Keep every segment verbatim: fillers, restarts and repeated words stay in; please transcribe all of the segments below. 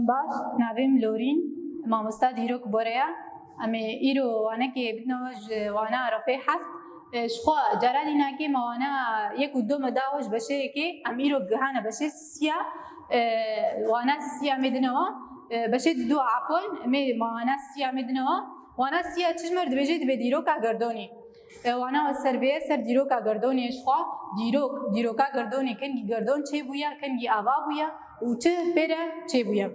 Baş, navê min Lorîn, mamosta dîrok Bore ye. Em ê îro wanekê bidineve ji wana refê heft. E, ji xwe cara dînakê me wana yek û du me dawe ji beşê yekê. Em îro gihane beşê sisiya. E, wana sisiya em ê dineve. E, beşê didu afon, em ê wana sisiya em ê dineve. Wana sisiya çi ji me re dibêje, dibê dîroka gerdonê. E, wana we ser vê ye, ser dîroka gerdonê ji xwe. Dîrok, dîroka gerdonê, kengî gerdon çêbûye, kengî ava bûye û çi pê re çêbûye.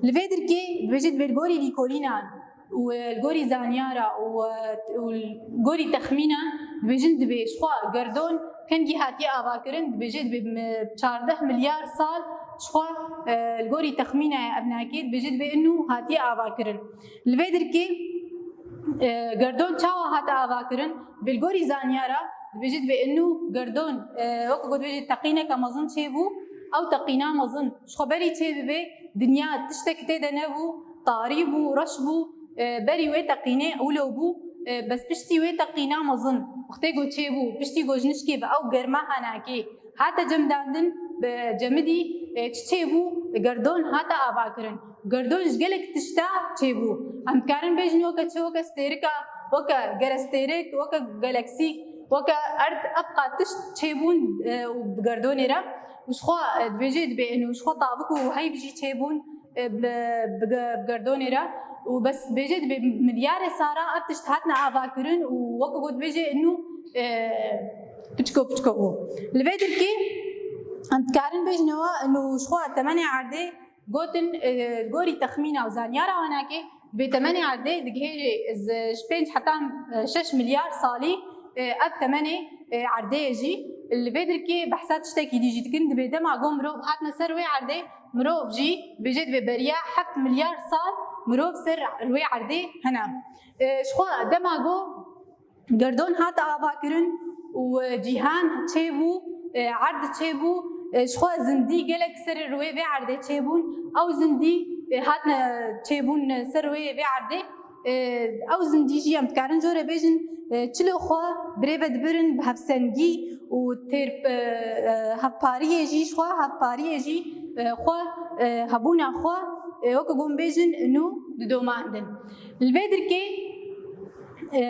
Li vê dirkê dibêje dibê li gorî lîkolînan û, e, li gorî zanyara û, e, û li gorî texmînan dibêjin dibê ji xwe gerdon kengî hatiye avakirin, dibêje dibê mi-, çardeh milyar sal ji xwe, e, li gorî texmîna evnakê dibêje dibê inû hatiye avakirin. Li vê dirkê, e, gerdon çawa hate avakirin? Bi li gorî zanyara dibêje dibê inû gerdon, e, wek ku dibêje teqîneke mezin çêbû, ew teqîna mezin ji xwe berî çêbibe, dinya tiştek tê de nebû, tarî bû, reş bû, e, berî wê teqînê wilo bû, e, bes piştî wê teqîna mezin, wextê ku çêbû, piştî ku ji nişkê bi ew germa hanakê hate cemdandin, bi cemidî, e, çi çêbû? Gerdon hate avakirin. Gerdon ji gelek tişta çêbû. Em dikarin bêjin weke çi, weke stêrika, weke gerestêrik, weke galaksî, weke erd, ev qat tişt çêbûn, e, û bi gerdonê re. Û ji xwe, e, dibêje dibê û ji xwe tavik û heyv jî çêbûn, e, bi, bi ge-, bi gerdonê re. Û bes dibêje dibê milyarê sara ev tişt hatine avakirin û weke got dibêje inû, e, piçko piçko bû. Li vê dirkê em dikarin bêjin ewa inû ji xwe temenê erdê gotin, e, gorî texmîna û zanyara wanakê, dibê temenê erdê digihêjê ji, ji pênc heta, e, şeş milyar salî, e, ev temenê, e, erdê ye jî. Li vê dirkê behsa tiştekî dî jî dikin, dibê dema go mirov hatine ser wê erdê, mirov jî dibêje dibê beriya heft milyar sal mirov ser wê erdê hene. E, ji xwe dema go gerdon hate avakirin û, e, cîhan çêbû, e, erd çêbû, e, ji xwe zindî gelek ser rûyê vê erdê çêbûn. Ew zindî, e, hatine çêbûn ser rûyê vê erdê. E, ew zindî jî em dikarin jor re bêjin, e, çilo xwe birê ve dibirin bi hevsengî û têr, e, e, hevpariyê jî, ji xwe hevpariyê jî, e, xwe, e, hebûna xwe, e, weke gon bêjin, nû didomandin. Li vê dirkê, e,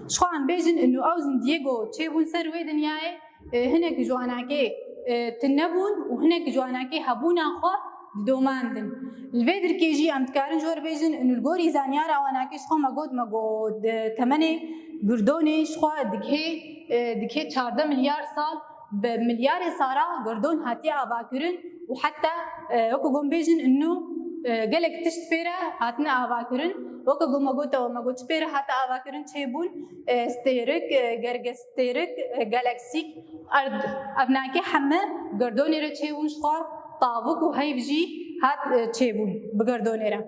ji xwe em bêjin, û ew zindiyê ku çêbûn ser wê dinyayê, e, hinek ji wanakê, e, tune bûn û hinek ji wanakê hebûna xwe didomandin. Li vê dirkê jî em dikarin jor bêjin, û li gorî zanyara wanakê ji xwe me got, me got, e, temenê gerdonê ji xwe digihê, e, digihê çardeh milyar sal, bi milyarê sara gerdon hatiye avakirin û heta, e, weke gon bêjin, inû, e, gelek tişt pê re hatine avakirin. Weke gon me gote, me got, çi pê re hate avakirin çêbûn, e, stêrik, e, gergestêrik, e, galaksîk, erd, evnakê heme gerdonê re çêbûn ji xwe, tavik û heyv jî hat, e, çêbûn bi gerdonê re.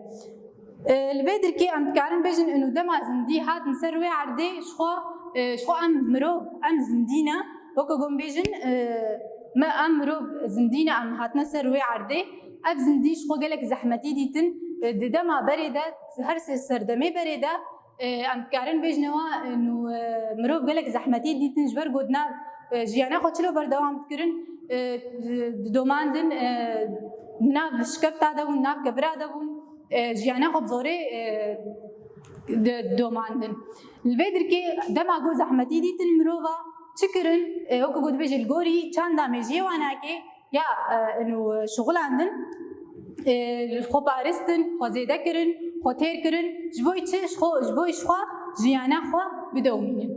E, li vê dirkê em dikarin bêjin, û dema zindî hatin ser wê erdê, ji xwe, e, ji xwe em mirov, em zindî ne. Weke gon bêjin, e, me em mirov zindî ne, em hatine ser wê erdê. Ev zindî ji xwe gelek zehmetî dîtin. E, di dema berê de, her sê serdemê berê de, e, em dikarin bêjin ewa, e, nû, e, mirov gelek zehmetî dîtin, ji ber got nav, e, jiyana xwe çilo berdewam dikirin, e, di-, didomandin, e, nav şikefta de bûn, nav kevira de bûn. E, jiyana xwe bi zorê, e, di-, domandin. Li vê dirkê dema ku zehmetî dîtin mirova, çi kirin? E, wekî ku dibêje li gorî çanda mêjiyê wanakê ya, e, ino şixulandin, e, xwe paristin, xwe zêde kirin, xwe têr kirin. Ji bo çi? Ji xwe, ji bo ji xwe jiyana xwe bidewmînin.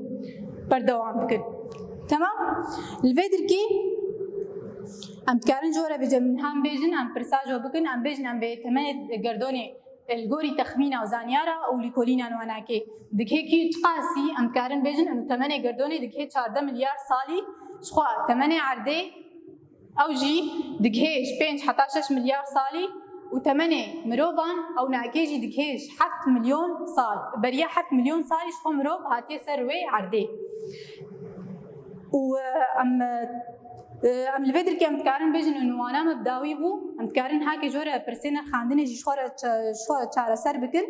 Berdewam bikin. Temam? Li vê dirkê em dikarin ji we re bêjin, em bêjin, em pirsa ji we bikin, em bêjin, em bê temenê gerdonê li gorî texmîna û zanyara û lîkolîna wanakê digihê kî çiqasî, em dikarin bêjin, û temenê gerdonê digihê çardeh milyar salî, ji xwe temenê erdê, ew jî digihê ji pênc heta şeş milyar salî û temenê mirovan ewnakê jî digihê ji heft milyon sal. Beriya heft milyon salî ji xwe mirov hatiye ser wê erdê. Û, e, em, e, em li vê dirkê em dikarin bêjin, û wana me bi dawî bû, em dikarin hakê ji we re pirsê nirxandinê jî ji xwe re ça-, ji xwe re çareser bikin.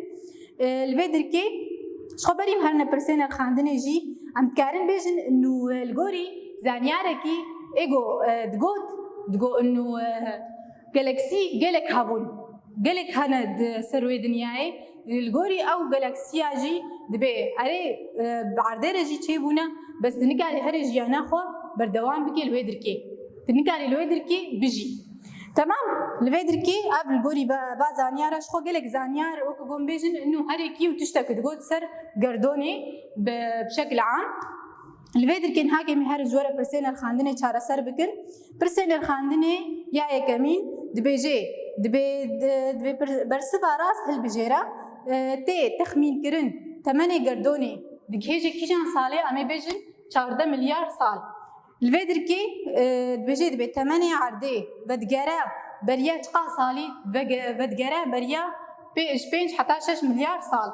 E, li vê dirkê ji xwe berî em herine pirsê nirxandinê jî, em dikarin bêjin, nû, e, li gorî zanyarekî êgo, e, digot, digot, nû, e, galaksî gelek hebûn. Gelek hene di ser wê dinyayê, li gorî ew galaksiya jî dibê erê, e, bi erdê re jî çêbûne, bes tu nikarî herê jiyana xwe berdewam bikî li wê dirkê. Tu nikarî li wê dirkê bijî. Temam, li vê dirkê ev li gorî va, va zanyara ji xwe gelek zanyar wek ku hûn bêjin, inu herêkî û tiştek digot ser gerdonê bi, bi şekil am. Li vê dirkê niha ke em ê her ji we re pirsê nirxandinê çareser bikin. Pirsê nirxandinê ya yekemîn dibêje, dibê, di-, dibê pir-, bersiva rast hilbijêre, e, tê texmînkirin temenê gerdonê digihêje kîjan salê, em ê bêjin çardeh milyar sal. Li vê dirkê, e, dibêje dibê temenê erdê vedigere beriya çiqas salî, vege-, vedigere beriya pê-, ji pênc heta şeş milyar sal.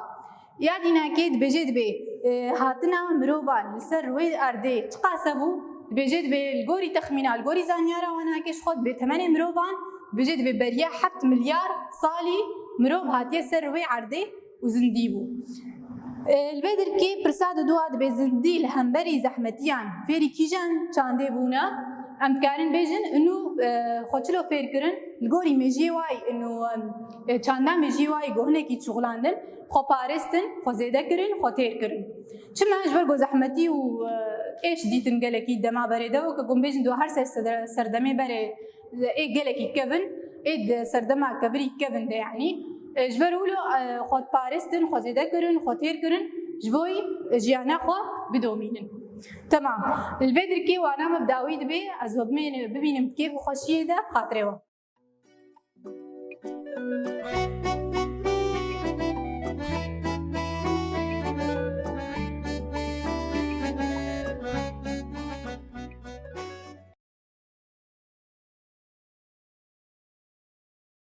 Ya dînakê dibêje dibê, e, hatina mirovan li ser wê erdê çiqas hebû, dibêje dibê li gorî texmîna, li gorî zanyara wanakê ji xwe dibê temenê mirovan, dibêje dibê beriya heft milyar salî mirov hatiye ser wê erdê û zindî bû. E, li vê dirkê pirsa diduwa dibê zindî li hemberî zehmetiyan fêrî kîjan çandê bûne? Em dikarin bêjin, inu, e, xwe çilo fêr kirin, li gorî mêjiyê wayî, inu, em, e, çanda mêjiyê wayî ku hinekî çixulandin, xwe paristin, xwe zêde kirin, xwe têr kirin. Çima? Ji ber ku zehmetî û, e, êş dîtin gelekî dema berê de, weke ku em bêjin di her ser sede-, serdemê berê ê gelekî kevin, ê di serdema kevirî kevin de, yanî, e, ji ber wilo, e, xwe diparistin, xwe zêde kirin, xwe têr kirin, ji bo, e, jiyana xwe bidomînin. Temam. Li vê dirkê wana me bi dawî dibe, ez we bimê-, bibînim di kêf û xweşiyê de, bi xatirê we.